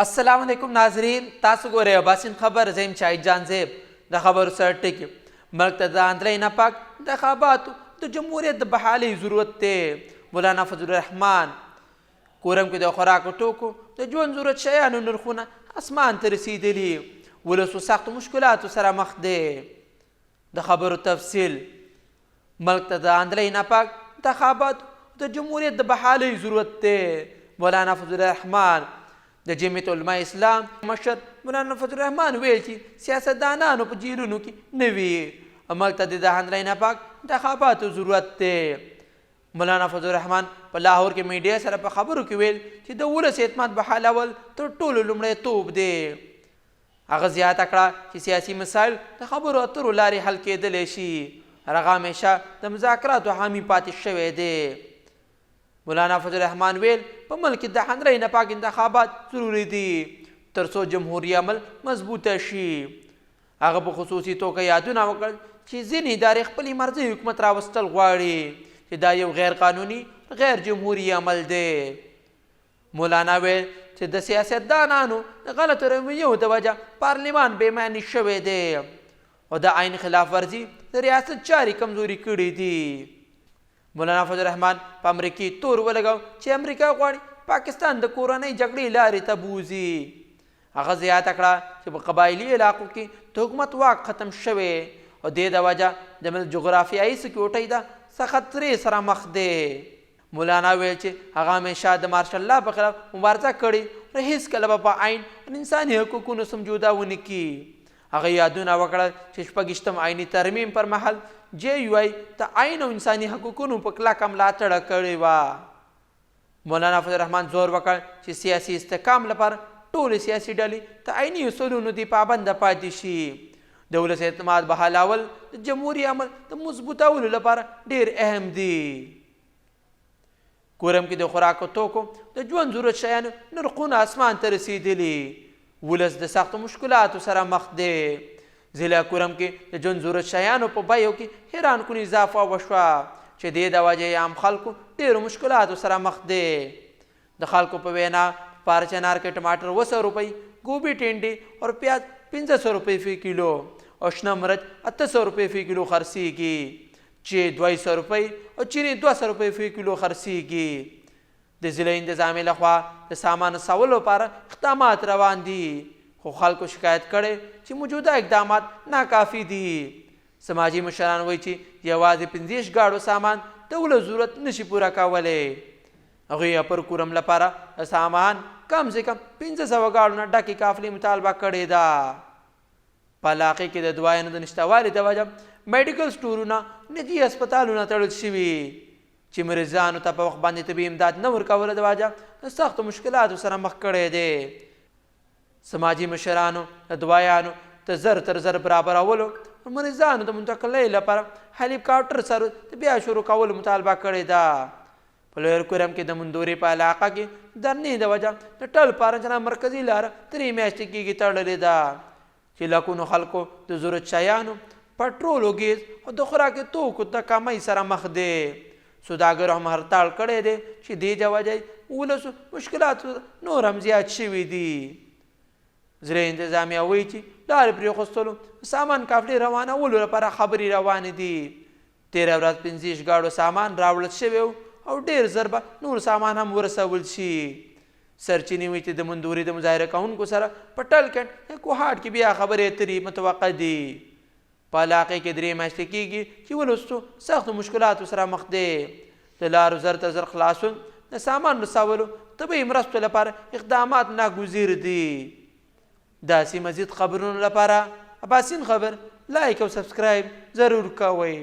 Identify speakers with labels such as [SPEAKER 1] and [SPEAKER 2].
[SPEAKER 1] السلام علیکم ناظرین، تاسو ګورئ اباسین خبر. زیم شاهد جان زیب. د خبرو سره ټکی، ملک ته د اندرۍ نه پاک انتخاباتو د جمهوریت د بحالۍ ضرورت دی، مولانا فضل الرحمن. کورم کې د خوراکو توکو د ژوند ضرورت شیانو نرخونه اسمان ته رسېدلي، ولس سختو مشکلاتو سره مخ دی. د خبرو تفصیل، ملک ته د اندرۍ نه پاک انتخابات د جمهوریت د بحالۍ ضرورت دی، مولانا فضل الرحمن. د جمعیت علماء اسلام مشر مولانا فضل الرحمن ویل چې سیاستدانانو په جیلونو کې نه وي، ملک ته د دهندرۍ نه پاک انتخاباتو ضرورت دی. مولانا فضل الرحمن په لاهور کې میډیا سره په خبرو کې ویل چې د ولس اعتماد بحالول تر ټولو لومړیتوب دی. هغه زیاته کړه چې سیاسي مسایل د خبرو اترو لارې حل کېدلی شي. هغه همیشه د مذاکراتو حامي پاتې شوی دی. مولانا فضل الرحمن ویل په ملک کې د هندرۍ نه پاک انتخابات ضروري دي ترڅو جمهوري عمل مضبوطه شي. هغه په خصوصي توګه یادونه وکړه چې ځینې ادارې خپلې مرضي حکومت راوستل غواړي چې دا یو غیر قانوني، غیر جمهوري عمل دی. مولانا ویل چې د سیاستدانانو د غلطو رویو د وجه پارلیمان بې معنی شوی دی او د آئین خلاف ورزي د ریاست چارې کمزوري کړې دي. مولانا فضل الرحمن په امریکې تور ولګاو چې امریکا غواړي پاکستان د کورنۍ جګړې لارې ته بوځي. هغه زیاته کړه چې په قبایلي علاقو کې د حکومت واک ختم شوی او دې د وجه د ملک جغرافیایي سکیورټۍ د څه خطرې سره مخ دی. مولانا ویل چې هغه همیشه د مارشل لا په خلاف مبارزه کړې او هیڅکله به په آئین او انساني حقوقونو سمجوده ونه کړي. هغه یادونه وکړه چې 26م آئیني ترمیم پر مهال جې یو آی د آئین او انساني حقوقونو په کلکه ملاتړ کړې وه. مولانا فضل الرحمن زور وکړ چې سیاسي استحکام لپاره ټولې سیاسي ډلې د آئیني اصولونو دې پابنده پاتې شي. د ولس اعتماد بحالول د جمهوري عمل د مضبوطولو لپاره ډېر اهم دي. کورم کې د خوراکو توکو د ژوند ضرورت شیانو نرخونه اسمان ته رسېدلي، ولس د سختو مشکلاتو سره مخ دی. ضلع کورم کې د ژوند ضرورت شیانو په بیو کې حیران کن اضافه وشوه چې دې د وجې عام خلکو ډېرو مشکلاتو سره مخ دی. د خلکو په وینا په پارچنار کې ټماټر 700 روپۍ، ګوبي، ټینډې او پیاز 500 روپۍ فی کیلو او شنه مرچ 800 روپۍ فی کیلو خرڅېږي چې 200 روپۍ او چیني 200 روپۍ فی کیلو خرڅېږي. د ضلعي انتظامیې لخوا د سامان رسولو لپاره اقدامات روان دي، خو خلکو شکایت کړی چې موجوده اقدامات ناکافي دي. سماجي مشران وایي چې یوازې 35 ګاډو سامان د ولس ضرورت نشي پوره کولی. هغوی اپر کورم لپاره د سامان کم سه کم 500 ګاډو نه ډکې قافلې مطالبه کړې ده. په علاقې کې د دوایانو د نشتوالي د وجه میډیکل سټورونه، نجي هسپتالونه تړل شوي چې مریضانو ته په وخت باندې طبي امداد نه ورکولو د وجه د سختو مشکلاتو سره مخ کړی دی. سماجي مشرانو د دوایانو د زر تر زر برابرولو او مریضانو د منتقلۍ لپاره هلیکاپټر سره د بیا شروع کولو مطالبه کړې ده. په لویر کورم کې د مندورې په علاقه کې درنې د وجه د ټل پارنچنا مرکزي لاره 3 میاشتې کېږي تړلې ده چې لکونو خلکو د ضرورت شیانو، پټرولو، ګیس او د خوراکي توکو د کمۍ سره مخ دی. سوداګرو هم هړتال کړی دی چې دې د وجه ولس مشکلات نور هم زیات شوي دي. ضلعي انتظامیه وایي چې لارې پرېښوستلو سامان قافلې روانولو لپاره خبرې روانې دي. تېره ورځ 35 ګاډو سامان راوړل شوی او ډېر زر به نور سامان هم ورسول شي. سرچینې وایي چې د مندوري د مظاهره کوونکو سره په ټل کینټ یا کوهاټ کې بیا خبرې اترې متوقع دي. په علاقې کې 3 میاشتې کېږي چې ولس سختو مشکلاتو سره مخ دی. د لارو زر تر زر خلاصون، د سامان رسولو، طبي مرستو لپاره اقدامات ناګزیر دي. داسې مزید خبرونو لپاره اباسین خبر لایک او سبسکرایب ضرور کوئ.